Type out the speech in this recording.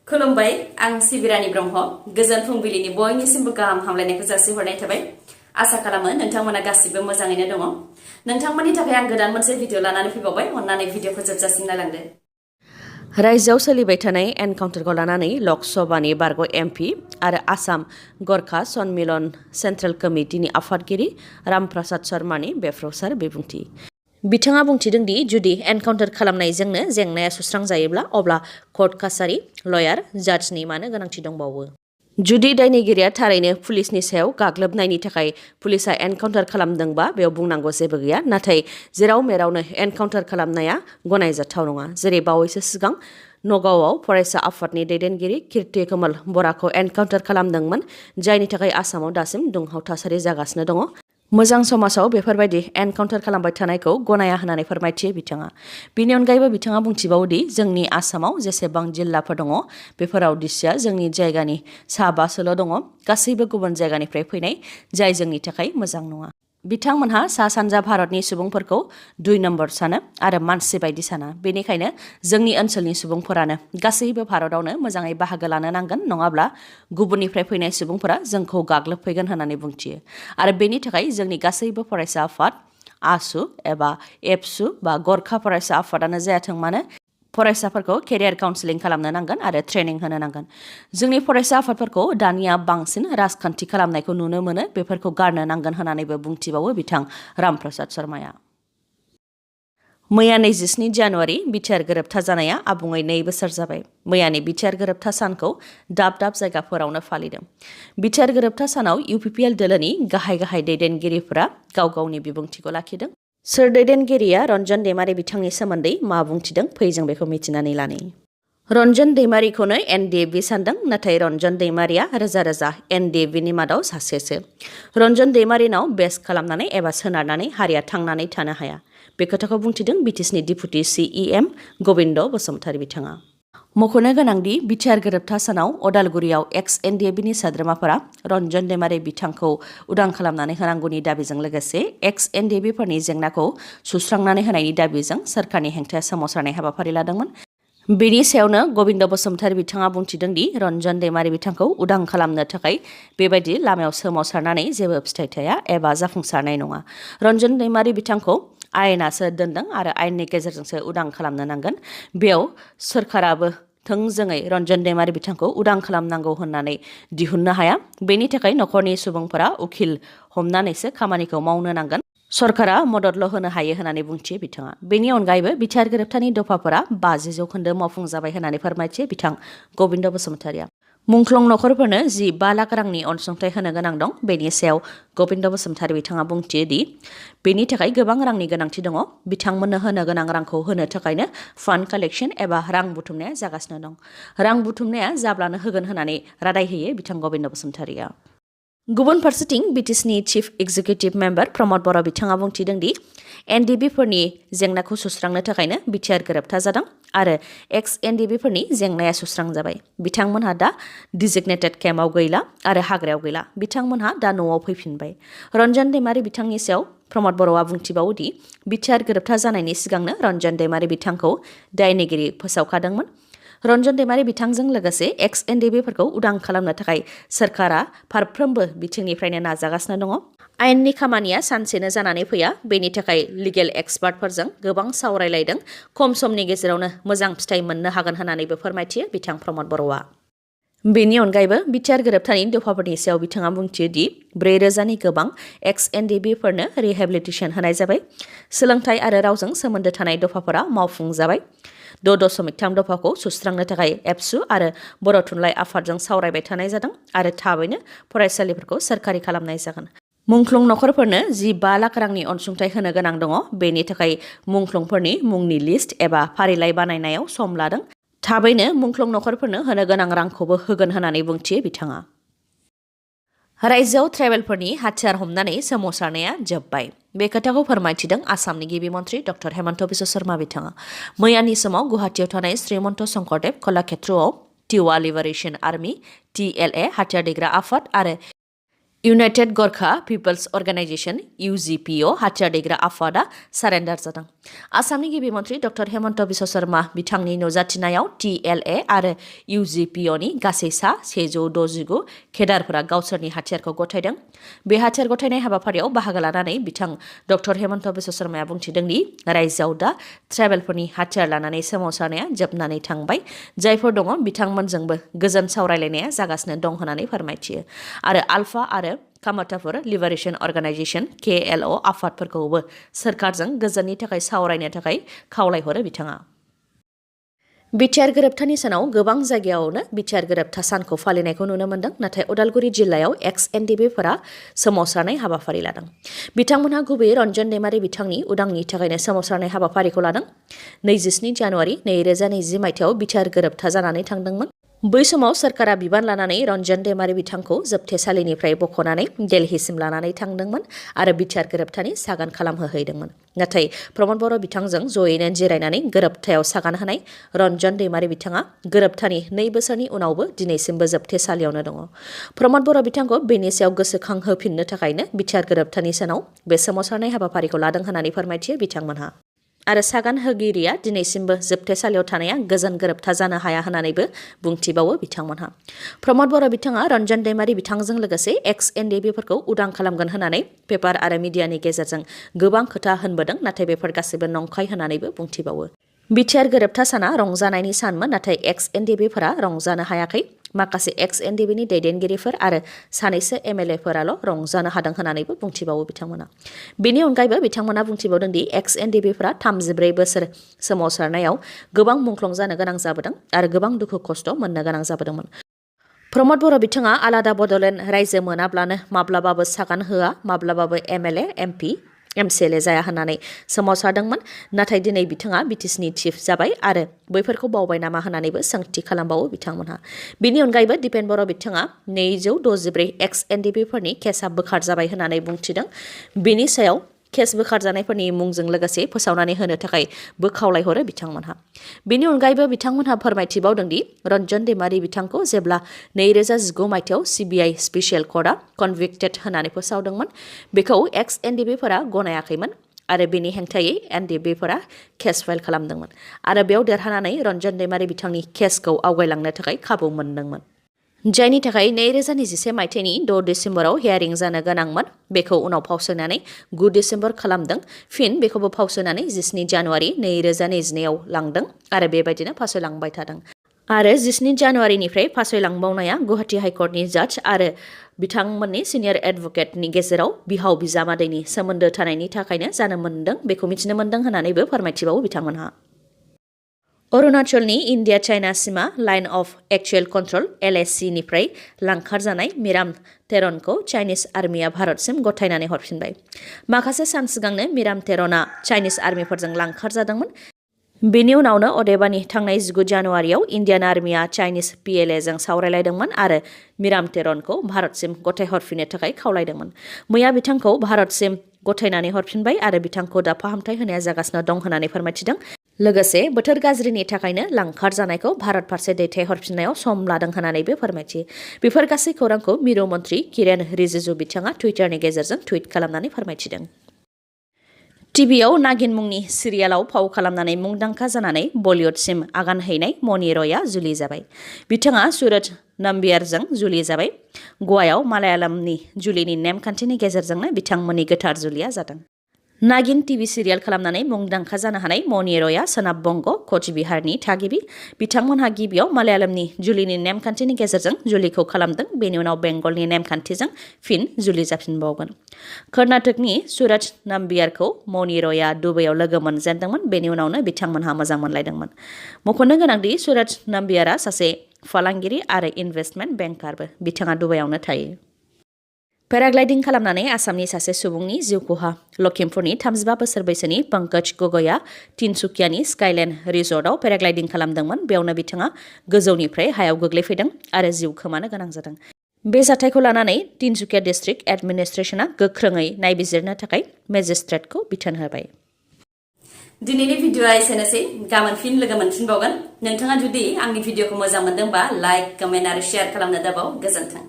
खुलुमबाय आं सिबिरानि ब्रह्म गोजोन फुंबिलिनि बयनिसिमबो गाहाम हामलायनायखौ जासिहरनाय थाबाय आसा खालामो नोंथांमोना गासिबो मोजाङैनो दङ नोंथांमोननि थाखाय आं गोदान मोनसे भिडिअ लानानै फैबावबाय अन्नानै भिडिअखौ जोबजासिम नायलांदो रायजोआव सोलिबाय थानाय एनकाउन्टारखौ लानानै लकसभानि बारग' एमपि आरो आसाम गरखा सन्मिलन सेन्ट्रेल कमिटिनि आफादगिरि रामप्रसाद शर्मानि बेफ्रौसार बिबुंथि बिथाङा बुंथिदों दि जुदि एनकाउन्टार खालामनायजोंनो जेंनाया सुस्रांजायोब्ला अब्ला कर्ट कासारि लयार जाजनि मानो गोनांथि दंबावो जुदि दायनिगिरिया थारैनो पुलिसनि सायाव गाग्लोबनायनि थाखाय पुलिसा एनकाउन्टार खालामदोंबा बेयाव बुंनांगौ जेबो गैया नाथाय जेराव मेरावनो एनकाउन्टार खालामनाया गनायजाथाव नङा जेरै बावैसो सिगां नगावआव फरायसा आफादनि दैदेनगिरि कीर्ति कमल बराखौ एनकाउन्टार खालामदोंमोन जायनि थाखाय आसामाव दासिम दुंहाव थासारि जागासिनो दङ मोजां समाजाव बेफोरबायदि एनकाउन्टार खालामबाय थानायखौ गनाया होननानै फोरमायथियो बिथाङा बिनि अनगायैबो बिथाङा बुंथिबावोदि जोंनि आसामाव जेसेबां जिल्लाफोर दङ बेफोराव डिसिआ जोंनि जायगानि सा 5सोल' दङ गासैबो गुबुन जायगानिफ्राय फैनाय जाय जोंनि थाखाय मोजां नङा बिथांमोनहा सा सानजा भारतनि सुबुंफोरखौ 2 नम्बर सानो आरो मानसि बायदि साना बेनिखायनो जोंनि ओनसोलनि सुबुंफोरानो गासैबो भारतआवनो मोजाङै बाहागो लानो नांगोन नङाब्ला गुबुननिफ्राय फैनाय सुबुंफोरा जोंखौ गाग्लोबफैगोन होननानै बुंथियो आरो बेनि थाखाय जोंनि गासैबो फरायसा आफाद आसु एबा एबसु बा गरखा फरायसा आफादानो जायाथों मानो फरायसाफोरखौ केरियार काउन्सेलिं खालामनो नांगोन आरो ट्रेनिं होनो नांगोन जोंनि फरायसा आफादफोरखौ दानिया बांसिन राजखान्थि खालामनायखौ नुनो मोनो बेफोरखौ गारनो नांगोन होननानैबो बुंथिबावो बिथां रामप्रसाद शर्माया मैया 27 जानुवारि बिटिआर गोरोबथा जानाया आबुङै 2 बोसोर जाबाय मैयानि बिटिआर गोरोबथा सानखौ दाब दाब जायगाफोरावनो फालिदों बिटिआर गोरोबथा सानाव इउपिपिएल दोलोनि गाहाय दैदेनगिरिफोरा गाव गावनि बिबुंथिखौ लाखिदों सोर दैदेनगिरिया रन्जन दैमारि बिथांनि सोमोन्दै मा बुंथिदों फै जों बेखौ मिथिनानै लानि रन्जन दैमारिखौनो एनडिएफबि सानदों नाथाय रन्जन दैमारिया रोजा एनडिएफबिनि मादाव सासेसो रन्जन दैमारिनाव बेस खालामनानै एबा सोनारनानै हारिया थांनानै थानो हाया बे खोथाखौ बुंथिदों बिटिसिनि डिपुटि सिइएम गबिन्द बसुमतारी बिथाङा मख'नो गोनांदि बिटिआर गोरोबथा सानाव अदालगुरियाव एक्स एनडिएफबिनि सोद्रोमाफोरा रन्जन दैमारि बिथांखौ उदां खालामनानै होनांगौनि दाबिजों लोगोसे एक्स एनडिएफबिफोरनि जेंनाखौ सुस्रांनानै होनायनि दाबिजों सोरखारनि हेंथाया सोमावसारनाय हाबाफारि लादोंमोन बेनि सायावनो गबिन्द बसुमतारी बिथाङा बुंथिदों दि रन्जन दैमारि बिथांखौ उदां खालामनो थाखाय बेबायदि लामायाव सोमावसारनानै जेबो फिथाइ थाया एबा जाफुंसारनाय नङा रन्जन दैमारि बिथांखौ आयेनासो दोनदों आरो आयेननि गेजेरजोंसो उदां खालामनो नांगोन बेयाव सोरखाराबो थोंजोङै रन्जन दैमारि बिथांखौ उदां खालामनांगौ होननानै दिहुननो हाया बेनि थाखाय नखरनि सुबुंफोरा उखिल हमनानैसो खामानिखौ मावनो नांगोन सरकारा मददल' होनो हायो होननानै बुंथियो बिथाङा बेनि अनगायैबो बिटिआर गोरोबथानि दफाफोरा 50% मावफुंजाबाय होननानै फोरमायथियो बिथां गबिन्द बसुमतारीया मुंख्लं नखरफोरनो 5 लाख रांनि अनसुंथाइ होनो गोनां दं बेनि सायाव गबिन्द बसुमतारी बिथाङा बुंथियो दि बेनि थाखाय गोबां रांनि गोनांथि दङ बिथांमोननो होनो गोनां रांखौ होनो थाखायनो फान्ड कालेक्शन एबा रां बुथुमनाया जागासिनो दं रां बुथुमनाया जाब्लानो होगोन होननानै रादाय होयो बिथां गबिन्द बसुमतारीया गुबुन फारसेथिं बिटिसिनि चिफ एक्जिकिउटिभ मेम्बार प्रमद बर' बिथाङा बुंथिदों दि एनडिएफबिफोरनि जेंनाखौ सुस्रांनो थाखायनो बिटिआर गोरोबथा जादों आरो एक्स एनडिएफबिफोरनि जेंनाया सुस्रांजाबाय बिथांमोनहा दा डिजिगनेटेड केम्पआव गैला आरो हाग्रायाव गैला बिथांमोनहा दा न'आव फैफिनबाय रन्जन दैमारि बिथांनि सायाव प्रमद बर'आ बुंथिबावो दि बिटिआर गोरोबथा जानायनि सिगांनो रन्जन दैमारि बिथांखौ दायनिगिरि फोसावखादोंमोन रन्जन दैमारि बिथांजों लोगोसे एक्स एनडिएफबिफोरखौ उदां खालामनो थाखाय सोरखारा फारफ्रोमबो बिथिंनिफ्रायनो नाजागासिनो दङ आयेननि खामानिया सानसेनो जानानै फैया बेनि थाखाय लिगेल एक्सपार्टफोरजों गोबां सावरायलायदों खम समनि गेजेरावनो मोजां फिथाइ मोननो हागोन होननानैबो फोरमायथियो बिथां प्रमद बर'आ बेनि अनगायैबो बिटिआर गोरोबथानि दफाफोरनि सायाव बिथाङा बुंथियो दि 4,000नि गोबां एक्स एनडिएफबिफोरनो रिहेबिलिटेसन होनाय जाबाय सोलोंथाइ आरो रावजों सोमोन्दो थानाय दफाफोरा मावफुंजाबाय 6.3 दफाखौ सुस्रांनो थाखाय एबसु आरो बर' थुनलाइ आफादजों सावरायबाय थानाय जादों आरो थाबैनो फरायसालिफोरखौ सोरखारि खालामनाय जागोन मुंख्लं नखरफोरनो 5 लाख रांनि अनसुंथाइ होनो गोनां दङ बेनि थाखाय मुंख्लंफोरनि मुंनि लिस्ट एबा फारिलाइ बानायनायाव सम लादों थाबैनो मुंख्लं नखरफोरनो होनो गोनां रांखौबो होगोन होननानै बुंथियो बिथाङा रायजोआव ट्राइबेलफोरनि हाथियार हमनानै सोमावसारनाया जोब्बाय बे खोथाखौ फोरमायथिदों आसामनि गिबि मन्थ्रि डक्टर हेमन्त बिश्व शर्मा बिथाङा मैयानि समाव गुवाहाटीयाव थानाय श्रीमन्त Shankardev कलाक्षेत्रआव Tiwa liberation army TLA हाथियार दैग्रा आफाद आरो इउनाइटेड गरखा पिपल्स अर्गानाइजेशन UGPO हाथियार दैग्रा आफादा सारेन्डार जादों। आसामनि गिबि मन्थ्रि डक्टर हेमन्त बिश्व शर्मा बिथांनि नुजाथिनायाव TLA आरो UGPOनि गासै सा 169 केडारफोरा गावसोरनि हाथियारखौ गथायदों। बे हाथियार गथायनाय हाबाफारियाव बाहागो लानानै बिथां डक्टर हेमन्त बिश्व शर्माया बुंथिदों दि रायजोआव दा ट्राइबेलफोरनि हाथियार लानानै सोमावसारनाया जोबनानै थांबाय। जायफोर दङ बिथांमोनजोंबो गोजोन सावरायलायनाया जागासिनो दं होननानै फोरमायथियो। आरो आल्फा आरो कामाताफोर लिबारेशन अर्गानाइजेशन KLO आफादफोरखौबो सोरखारजों गोजोननि थाखाय सावरायनो थाखाय खावलायहरो बिथाङा। बिटिआर गोरोबथानि सानाव गोबां जायगायावनो बिटिआर गोरोबथा सानखौ फालिनायखौ नुनो मोन्दों। नाथाय उदालगुरि जिल्लायाव XNDBफोरा सोमावसारनाय हाबाफारि लादों। बिथांमोनहा गुबैयै रन्जन दैमारि बिथांनि उदांनि थाखायनो सोमावसारनाय हाबाफारिखौ लादों। 27 जानुवारि 2020 मायथाइयाव बिटिआर गोरोबथा जानानै थांदोंमोन। बै समाव सोरखारा बिबान लानानै रन्जन दैमारि बिथांखौ जोबथेसालिनिफ्राय बख'नानै दिल्लीसिम लानानै थांदोंमोन आरो बिटिआर गोरोबथानि सागान खालामहोहैदोंमोन। नाथाय प्रमद बर' बिथांजों जयैनो जिरायनानै गोरोबथायाव सागान होनाय रन्जन दैमारि बिथाङा गोरोबथानि 2 बोसोरनि उनावबो दिनैसिमबो जोबथेसालियावनो दङ। प्रमद बर' बिथांखौ बेनि सायाव गोसोखांहोफिननो थाखायनो बिटिआर गोरोबथानि सानाव बे सोमावसारनाय हाबाफारिखौ लादों होननानै फोरमायथियो बिथांमोनहा। आरो सागान होगिरिया दिनैसिमबो जोबथेसालियाव थानाया गोजोन गोरोबथा जानो हाया होननानैबो बुंथिबावो बिथांमोनहा। प्रमद बर' बिथाङा रन्जन दैमारि बिथांजों लोगोसे XNDBफोरखौ उदां खालामगोन होननानै पेपार आरो मिडियानि गेजेरजों गोबां खोथा होनबोदों। नाथाय बेफोर गासैबो नंखाय होननानैबो बुंथिबावो। बिटिआर गोरोबथा साना रंजानायनि सानमोन। नाथाय XNDBफोरा रंजानो हायाखै। माखासे XNDBनि दैदेनगिरिफोर आरो सानैसो MLAफोराल' रंजानो हादों होननानैबो बुंथिबावो बिथांमोना। बेनि अनगायैबो बिथांमोना बुंथिबावदों दि XNDBफोरा 34 बोसोर सोमावसारनायाव गोबां मुंख्लं जानो गोनां जाबोदों आरो गोबां दुखु खस्थ' मोननो गोनां जाबोदोंमोन। प्रमद बर' बिथाङा आलादा बड'लेण्ड रायजो मोनाब्लानो माब्लाबाबो सागान होआ, माब्लाबाबो MLA, MP, MCLA जाया होननानै सोमावसारदोंमन। नाथाय दिनै बिथाङा बिटिसिनि चिफ जाबाय आरो बैफोरखौ बावबाय नामा होननानैबो सोंथि खालामबावो बिथांमोनहा। बिनि अनगायैबो दिपेन बर' बिथाङा 264 XNDBफोरनि केसआ बोखारजाबाय होननानै बुंथिदों। बेनि सायाव केस बोखारजानायफोरनि मुंजों लोगोसे फोसावनानै होनो थाखायबो खावलायहरो बिथांमोनहा। बेनि अनगायैबो बिथांमोनहा फोरमायथिबावदों दि रन्जन दैमारि बिथांखौ जेब्ला 2019 मायथाइयाव CBI स्पेसियेल कर्टआ कनभिक्टेड होननानै फोसावदोंमोन, बेखौ XNDBफोरा गनायाखैमोन आरो बेनि हेंथायै NDBफोरा केस फाइल खालामदोंमोन आरो बेयाव देरहानानै रन्जन दैमारि बिथांनि केसखौ आवगायलांनो थाखाय खाबु मोनदोंमोन। जायनि थाखाय 2021 मायथाइनि 6 डिसेम्बराव हियारिं जानो गोनांमोन। बेखौ उनाव फावसयनानै 9 डिसेम्बर खालामदों। फिन बेखौबो फावसयनानै 17 जानुवारि 2022आव लांदों आरो बेबायदिनो फावसयलांबाय थादों। आरो 17 जानुवारिनिफ्राय फावसयलांबावनाया गुवाहाटी हाइकर्टनि जाज आरो बिथांमोननि सिनियर एडभकेटनि गेजेराव बिहाव बिजामादैनि सोमोन्दो थानायनि थाखायनो जानो मोन्दों, बेखौ मिथिनो मोन्दों होननानैबो फोरमायथिबावो बिथांमोनहा। अरुणाचलनि इन्डिया चाइना सिमा line of actual control LAC निफ्राय लांखारजानाय मिराम टेरनखौ चाइनिज आर्मिया भारतसिम गथायनानै हरफिनबाय। माखासे सान सिगांनो मिराम टेरनआ चाइनिज आर्मिफोरजों लांखारजादोंमोन। बेनि उनावनो अदेबानि थांनाय 19 जानुवारियाव इन्डियान आर्मिया चाइनिज PLA जों सावरायलायदोंमोन आरो मिराम टेरनखौ भारतसिम गथायहरफिननो थाखाय खावलायदोंमन। मैया बिथांखौ भारतसिम गथायनानै हरफिनबाय आरो बिथांखौ दा फाहामथाय होनाया जागासिनो दं होननानै फोरमायथिदों। लोगोसे बोथोर गाज्रिनि थाखायनो लांखार जानायखौ भारत फारसे दैथायहरफिननायाव सम लादों होननानैबो फोरमायथियो। बेफोर गासै खौरांखौ मिरु मन्त्रि किरेन रिजिजु बिथाङा टुइटारनि गेजेरजों टुइट खालामनानै फोरमायथिदों। टिभिआव नागिन मुंनि सिरियालाव फाव खालामनानै मुंदांखा जानानै बलिउडसिम आगान हैनाय मनि रयआ जुलि जाबाय। बिथाङा सुरज नम्बियारजों जुलि जाबाय। गवायाव मालायालमनि जुलिनि नेमखान्थिनि गेजेरजोंनो बिथांमोननि गोथार जुलिया जादों। नागिन टिभि सिरियाल खालामनानै मुंदांखा जानो हानाय मनि रयआ सोनाब बंग' कचबिहारनि थागिबि। बिथांमोनहा गिबियाव मालायालमनि जुलिनि नेमखान्थिनि गेजेरजों जुलिखौ खालामदों। बेनि उनाव बेंगलनि नेमखान्थिजों फिन जुलि जाफिनबावगोन। कर्नाटकनि सुरज नम्बियारखौ मनि रयआ दुबाइयाव लोगो मोनजेनदोंमोन। बेनि उनावनो बिथांमोनहा मोजां मोनलायदोंमोन। मख'नो गोनांदि सुरज नम्बियारा सासे फालांगिरि आरो इनभेस्टमेन्ट बेंकारबो। बिथाङा दुबाइयावनो थायो। पेराग्लाइडिं खालामनानै आसामनि सासे सुबुंनि जिउ खहा। लखिमपुरनि 35 बोसोर बैसोनि पंकज गगैआ तिनसुकियानि स्काइलेन्ड रिजर्टआव पेराग्लाइडिं खालामदोंमोन। बेयावनो बिथाङा गोजौनिफ्राय हायाव गोग्लैफैदों आरो जिउ खोमानो गोनां जादों। बे जाथायखौ लानानै तिनसुकिया डिस्ट्रिक्ट एडमिनिस्ट्रेशना गोख्रोङै नायबिजिरनो थाखाय मेजिस्ट्रेटखौ बिथोन होबाय। दिनैनि भिडिअआ एसेनोसै। गाबोन फिन लोगो मोनफिनबावगोन। नोंथाङा जुदि आंनि भिडिअखौ मोजां मोनदोंबा लाइक, कमेन्ट आरो शेयार खालामनो दाबाव। गोजोन्थों।